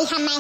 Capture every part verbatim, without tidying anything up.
हमें।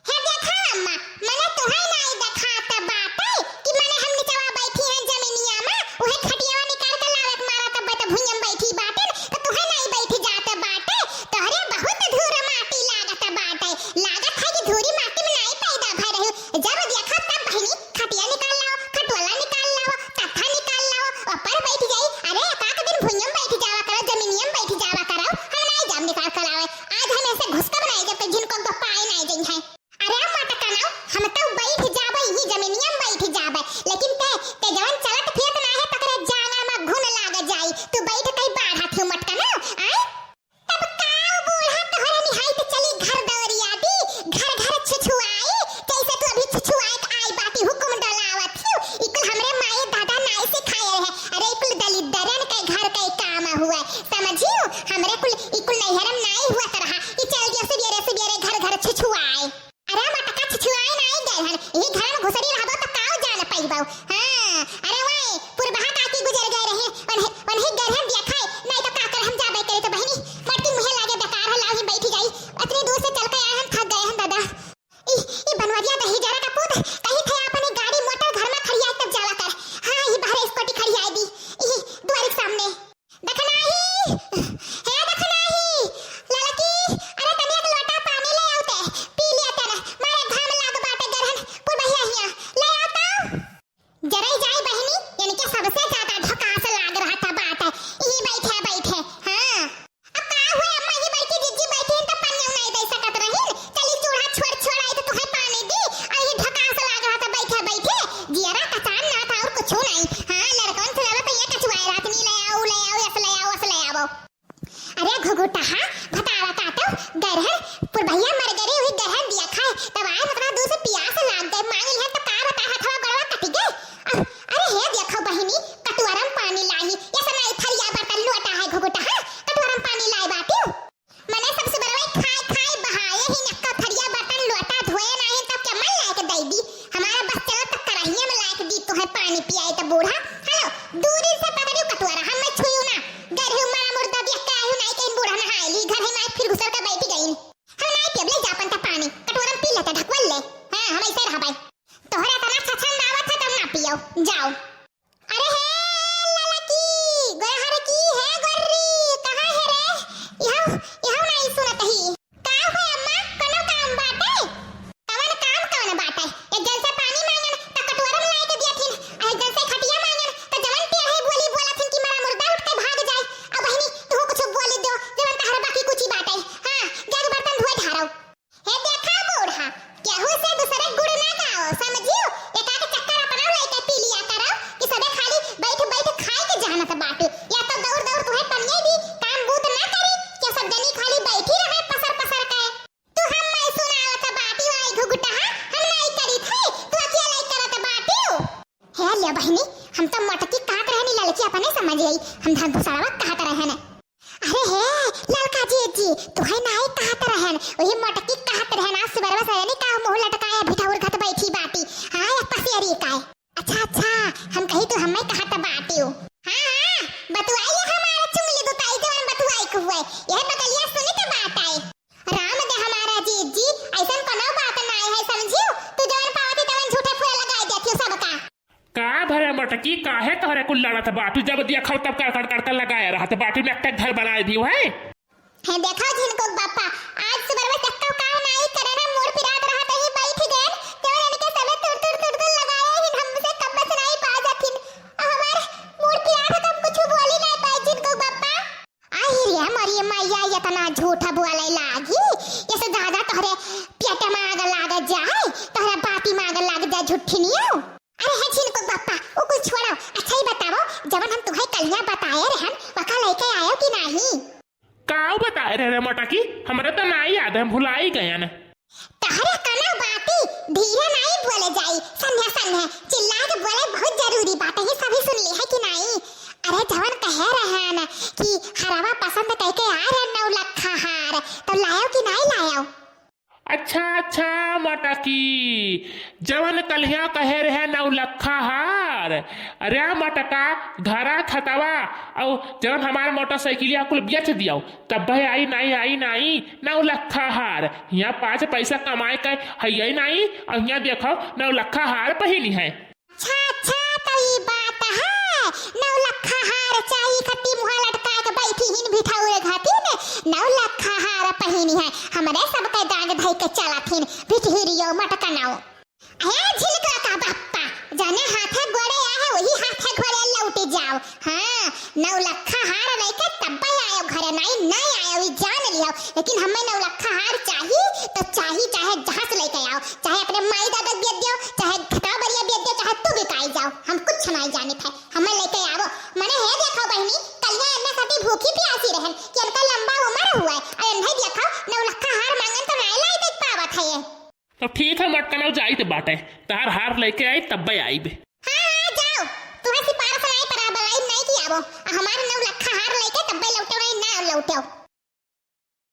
हे देखा अम्मा, मने तुहैं नाई देखात बाटे कि मने हम निचवा बैठी हैं जमीनिया में, उहे खटियावा निकाल के लावे के मारा तब तो भुइयां बैठी बाटे, तो तुहैं नाई बैठी जात बाटे, तोहरे बहुत धूर माटी लागत बाटे, लागत है कि धूरी माटी में नाई पैदा भय रही। जब देखो तब बहिनी खटिया निकाल लाओ, खटोला निकाल लाओ, तख्ता निकाल लाओ, ऊपर बैठ जाई। अरे एक आध दिन भुइयां बैठ जावा करो, जमीनिया में बैठ जावा करो, हम नाई जाब निकाल कर आवे। आज हम ऐसे घुसकब नाई जब तक जिनको तो पाए नाई जई है। अरे मटकनऊ, हम तो बैठ जाबे, यही जमीनिया में बैठ जाबे, लेकिन ते, ते जवन चलत फिरत ना है, तकरे जांगा में घुन लाग जाई। तू बैठ कई बाढ़ा थी मटकनऊ, आय? तब का बूढ़ा तोहरे निहाई तो चली घर दौरिया दी, घर घर छुछुआई, जैसे तू अभी छुछुआए के आई बाटी हुकुम डोलावत हियो, इकुल हमरे माई दादा नाई सिखाए रहे। अरे इकुल दलिद्दरन के घर के काम हुए, समझियो? हमरे कुल, इकुल नैहरम नाई हुआ तरहा, ई चल गया सुबेरे सुबेरे घर घर छुछुआए। अरे मटका छिछुआए नाई गए हन, यही घर में घुसरी रहबो त काऊ जान पइबो। हाँ, अरे वाई, पुरबहा काकी गुजर गए रहे, उन्हें, उन्हें गए हन देखाए, नाई तो का कर हम जाबे करे तो बहिनी, मटकी मुहे लागे बेकार है, लाओ ही बैठी जाई, इतनी दूर से चल के आए हम, थक गए हम दादा। ई, ई बनवरिया दही जरा का पूत, कही थे अपनी गाड़ी मोटर घर में खड़िया तब जावा कर। हाँ, ई बाहर स्कूटी खड़िया दी, ई द्वारी के सामने। दखनाही, हे दखनाही, ललकी, अरे तनी एक लोटा पानी ले आउते, पी लिया तन, मारे घाम लाग बाटे गरहन, पुरबहिया हिया, ले आउता। जरई जाई बहिनी, इनके सबसे ज्यादा ढकास लाग रहा था बात है, ई बैठे, बैठे, हाँ। अब का हुए अम्मा, ई बड़की जिज्जी बैठी हैं तो पानी नहीं दे सकत रही, चली चूल्हा छोड़, छोड़ आई तो तुहे पानी दी, और ई ढकास लाग रहा था बैठे, बैठे, जियरा कचान ना था और कुछ नहीं। हाँ, लड़कन से ज्यादा तो ये कचुआए रात नहीं ले आओ, ले आओ, यस ले आओ, यस ले आओ। अरे घुघुटहा, भतावा काटो, गरहन, पुरबहिया मर गरी, वही गरहन दिया खाए, तब आए उतना दूर से पियास लाग गए, मांग लिया तो का बता, हथवा गोड़वा कट गए। अ-, अरे हे देखो बहिनी, कटुअरम पानी लाही, ये सब नहीं थरिया बर्तन लोटा है घुघुटहा, कटुअरम पानी लाए बाटियो। मने सब सुबरवा खाए खाए बहाए ही नक्का थरिया बर्तन लोटा धोए नाही तब के मन लायक दई दी। हमारा बस चलो तो करहिया में लायक दी तुहे पानी पियाए तो बूढ़ा। हेलो, दूरी से पकड़ियो कटुअरा, हम मैं छुयू ना। गरहू मरा मुर्दा देख के आयु नाई कहीं बूढ़ा नहाए ली, घर ही माई फिर घुसर के बैठ गई। हम नाई पियब, ले जा अपन त पानी, कटोरा में पी लेते, ढकवल ले। हाँ, हम ऐसे रहबै। तोहरे इतना छछन आवत है तब ना पियो, जाओ। अरे हे ललकी, गोरहर की हे गोर्री, कहाँ है रे? इहौ, इहौ नाई सुनत ही। का हो अम्मा, कोनो काम बाटे? कवन काम कवन बाटे? एक जन से पानी मांगन, त कटोरा में लाए के दियथिन, आ एक जन से खटिया मांगन, त जवन पिया है बोली बोलथिन कि मरा मुर्दा उठ के भाग जाए। अब बहिनी, तू कुछ बोली दो, जवन तहर बाकी कुछ ही बाटे। हाँ, जा के बर्तन धोए झारो। हे देखा बूढ़ा, केहू से दूसरे गुण ना गाओ, समझियो? एक आध चक्कर अपना लेके पी लिया करो कि सबे खाली बैठ बैठ खाए के जानत बाटू, या तो दौड़ दौड़ तुहे पनिये दी, काम बूत ना करी, क्या सब जनी खाली बैठी रहे पसर पसर के? तू हम मैं सुनावत बाटी वाई घुघुटहा, हम नाई करी थे, तू अकेला ही करत बाटू। हे ले बहिनी, हम तो मोटकी कहत रहनी, ललकी अपने समझ गई, हम धन दुसरवा कहत रहन। अरे हे ललका जीजी, तुहे नाई कहत रहन, वही मोटकी कहत रहन। आज सुबरवा से नहीं का मुंह लटकाए भिठौर घत बैठी बाटी। हाँ, या पसेरी काय। अच्छा अच्छा, हम कही तू हमें कहत बाटियो। हाँ हाँ, बतुआइए हमारे चुंगली दुताई जवन बतुआई के हुए, यह बगलिया सुनी तो बात आए। राम दे हमारा जीजी, ऐसन कोनो बात नाई है समझियो, तू जवन पावती तवन झूठे फुरा लगाई देती हो सबका। का भरे मोटकी, काहे तोहरे कुल लड़त बाटू? जब देखो तब कड़कड़ कड़कड़ लगाए रहत बाटू, नक्का घर बनाए दियो है। हे देखो झिनकुक बापा, आज सुबह में तक्को काम नाई करे ना, मूड़ पिरात रहत ही बैठ गए, जवन इनके सबे तुर तुर तुर तुर लगाए ही, हमसे कब्बस नाई पा जाथिन। हमार मूड़ पिरात है, तब कुछ बोली नाई पाए झिनकुक बापा। आई रे मोरी मैया, इतना झूठ बोले लागी, ये से ज्यादा तोहरे पेट में आग लाग जाए, तोहरे बाती में आग लाग जाए, झूठिनियो। अरे हे झिनकुक बापा, वो कुछ छोड़ो, अच्छा ही बताओ, जवन हम तुहे कलिया बताए रहन, वका लेके आयो कि नाही? काऊ बताए रहे रे मोटकी, हमरे तो नाही याद है, हम भुलाई गयन। तहरे कना बाती धीरे नाई बोले जाई, सन्हे सन्हे चिल्ला के बोले बहुत जरूरी बात है, सभी सुन ली है कि नाई? अरे जवन कहे रहे न कि हरवा पसंद करके आ रहे नौ लखा हार, तो लायो कि नाई लायो? अच्छा, अच्छा, मटकी, जवन कलिया कहे रहे नौलखा हार, अरे मटका, धरा खतवा, अउ जवन हमार मोटरसाइकिलिया कुल बेच दियो, तब आई नाई, आई नाई, नौलखा हार। हियाँ पाँच पैसा कमाए के हइये नाई, अउ हियाँ देखो, नौलखा हार पहिनी है। अच्छा, अच्छा, तो ई बात है, नौलखा हार चाही खती मुँह लटका के बैठी हिन भिठौरे घाटिन, नौलखा हार पहिनी है, हमरे सबके दाँज धइ के चलत हिन, भिठहिरियो मटकनौ। ए झिलका का बप्पा, जने हाथे गोड़े आहे, वही हाथे गोड़े लौटि जाओ। हाँ, नौलखा हार लइके तब्बे आयो घरे, नाई, नाई आयो, ई जान लियो। लेकिन हमें नौलखा हार चाही, तो चाही चाहे जहाँ से लइके आओ, चाहे अपने माई दादा के बेच दियो, चाहे खेतवा बरिया बेच दियो, चाहे तू बिकाई जाओ, हम कुछ नाई जानित है, हमें लइके आवो। मने हे देखो बहिनी, कलिया एन्ने खातिर भूखी प्यासी रहन कि इनका लंबा उम्र हुआ है, और इन्हें देखो नौलखा हार मांगन तो नाई लाई देख पावत है ये। तो ठीक है मटकनौ, जाइत बाटे, तहार हार लइके आई तब्बे आइबे। हाँ, हाँ, जाओ, तुहे सिफारिश नाई पर बलाई नाई की आवो, आ हमार नौलखा हार लइके तब्बे लौटेउ नाई, ना लौटेउ।